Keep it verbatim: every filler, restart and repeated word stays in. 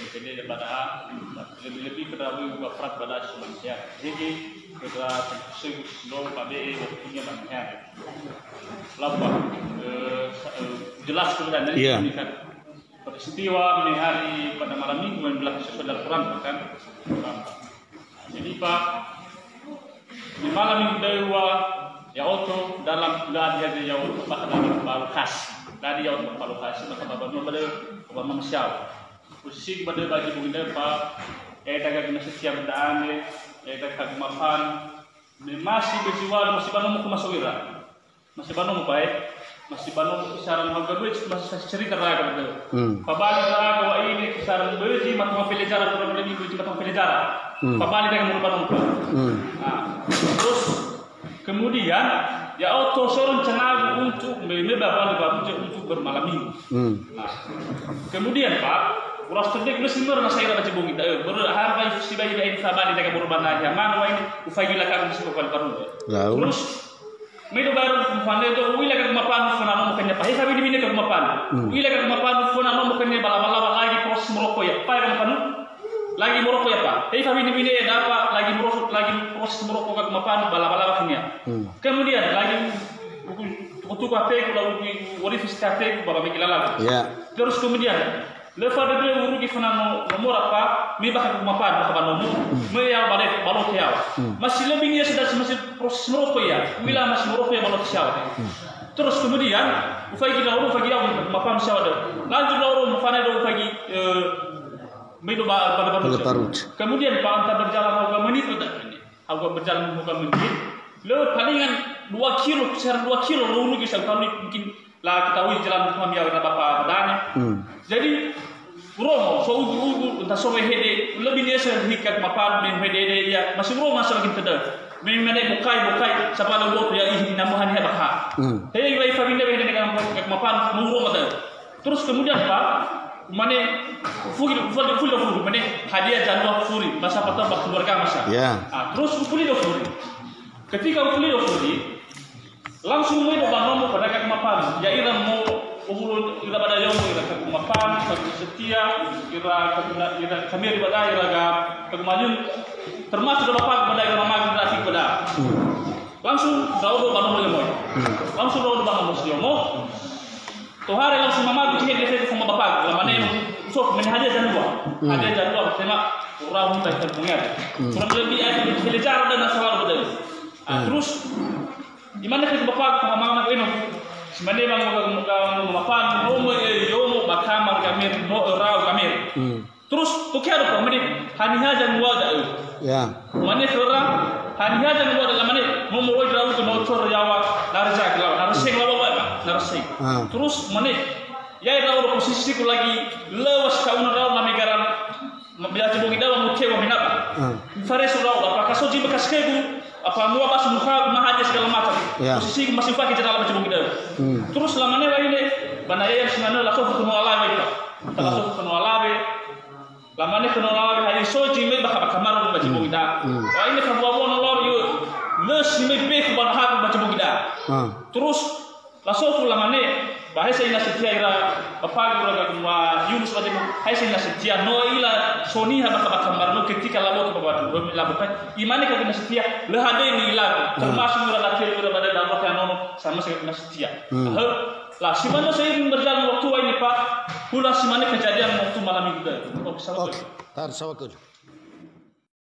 Lebih-lebih pada lebih-lebih pada pada semua. Jadi, kita sungguh slow pada waktunya banyak. Lapa, eh, sa-, eh, jelas kemudian ini kan. Peristiwa ini hari pada malam minggu yang berlaku sesuai dengan Al-Quran, kan? Jadi, Pak, di malam minggu da'ö wa ya'odo dalam, nggak ada ya'odo, Pak, dalam lokasi. Nggak ada ya'odo lokasi, maka Bapak Nur pada Bapak Mamsiau. Posisi pada bagi bumi da'ö, Pak, ya, kita gak kena setia benda aneh, ya, kita kagum mapan. Me masih berjiwa, masih bangun ke masuk ira. Masih bangun, Pak, eh. Masih bangun kisaran harga duit, masih saya cerita raga, betul. Hmm. Pabali raga wa ini kisaran beji, matang pelejara, kurang lebih beji, matang pelejara. Hmm. Pabali dengan mulu bangun, Pak. Hmm. Nah, terus kemudian, ya'odo so rencanagu untuk me-, me-, bawa, bawa untuk bermalam minggu. Hmm. Nah, kemudian, Pak, uras terdek udah simer na saya baca bongi, eh, ber-, harga sibai ini tabali dengan berubah nahi, mana wa ini, ufaigi lakaku di sini, Pak, baru. Lalu? Terus, Maido baru kumapane do, u'ila kagum mapan fona nomo kania, pahe sabi dibine kagum mapan. Hmm. U'ila kagum mapan fona nomo kania bala-bala lagi proses merokok ya. Pahe kagum mapan lagi merokok ya, Pak. Hei sabi dibine ya, Pak, lagi merokok, lagi proses merokok kagum mapan bala-bala kania. Hmm. Kemudian lagi tuku-tuku H P-ku, lalu ku-, warifi si H P-ku, baba meki lalagu. Ya. Terus kemudian, Lö fadödö urugi fana no-, nomora, Pak, me bakha kagum mapan, bakha ba nomo, hmm, me yaŵa ba le-, ba lote yaŵa. Hmm. Masih lebih niat sedang masih proses merokok ya, u'ila masih merokok ya ba lote siaŵa. Hmm. Terus kemudian, ufaigi ndra'odo, ufaigi yaŵa, mapan siaŵa dödö. Lanjut ndra'odo, mafana do ufaigi, eh, me do ba, pada, pada, pada parut. Kemudian, Pak, entah berjalan berapa menit, udah ini. Aku berjalan berapa menit. Lö palingan dua kilo, sekitar dua kilo, lö urugi sa'u kali mungkin La ketahui jalan Tuhan ya, kata Bapa Badane. Hmm. Jadi, urongo, so ugu-ugu, entah so wehede, lebih dia sehingga mapan, men wehede, ya, masih urongo masa lagi tedang. Men mene bukai, bukai, sapa lo buat ya, ih, namu hani bakha. Hmm. Hei, wai famine wehede dengan mapan, mau urongo tedang. Terus kemudian, Pak, mane, furi, furi, furi, furi, mane, hadiah janua furi, masa patah bak keluarga masa. Ya. Ah, terus furi do furi. Ketika furi do furi, Langsung möi do ba nomo ba daga kagum mapan. Ya'ira mo owulo ira ba da'ö, ira kagum mapan, kagum setia, ira kagum, ira kameri ba da'ö, ira ga kagum mayun. Termasuk do bapagu ba da'ö, ira mamagu, ira afigu ba da'ö. Hmm. Langsung ndra'odo ba nomo yomo. Hmm. Langsung ndra'odo ba nomo si yomo. Tohare langsung mamagu, ihe ndefe foma bapagu. Lamane, hmm, so, mene hadiah janua. Hmm. Hadiah janua, tema, orang minta kita punya. Hmm. Kurang lebih ada di Kilimanjaro dan Nasawaru betul. Ah, hmm, terus Imane khögu bapagu, "Mama, eno, si mane ba ngoga, ngoga, ngoga mapan, no möi, eh, yomo ba kamar kameri, no, eh, rau kameri." Hmm. Terus, toke ado, Pak, mane, "Haniha zanua da'ö?" Ya. Mane khöra, "Haniha zanua da'ö?" Mane, "No moroi ndra'ugö no cor yaŵa, na rezaki laŵa, na reseng laŵa, Pak, na reseng." Ah. Terus, mane, ya, ndra'odo posisiku lagi lö wa sitauna ndra'o na megaran. Ma-, baca bongi da'ö wa mutewa menaba. Hmm. Fareso da'ö, apakah so zi bekas khögu, apa mua basu muha, mahaja segala macam. Ya. Posisi masih pakai jendela baca bongi da'ö. Hmm. Terus lamane wa ine, ba na ya'ia si manö lasofu khö noa lawe, Pak. Hmm. Lasofu khö noa lawe. Lamane khö noa lawe, hadia so zi möi bakha ba kamar baca bongi da'ö. Hmm. Wa ine fa bua-bua no lawe, yo, lö si möi bekhu ba nahagu baca bongi da'ö. Hmm. Terus Lasofu lamane, ba he sa ina setia ira bapagu ira gagumua Yunus ba demo, he sa ina setia, no ila so niha bakha ba kamar no ketika labo ke babadu, labo kai, imane kaguna setia, lö hadöi ni ila, hmm, termasuk ira latelu ira ba da'ö, labo ke anono, sama sa kaguna setia. Hmm. He, la, si manö seiring berjalan waktu wa ini, Pak, hula si mane kejadian waktu malam minggu da'ö. Oh, bisa. Oke, tar sawakul.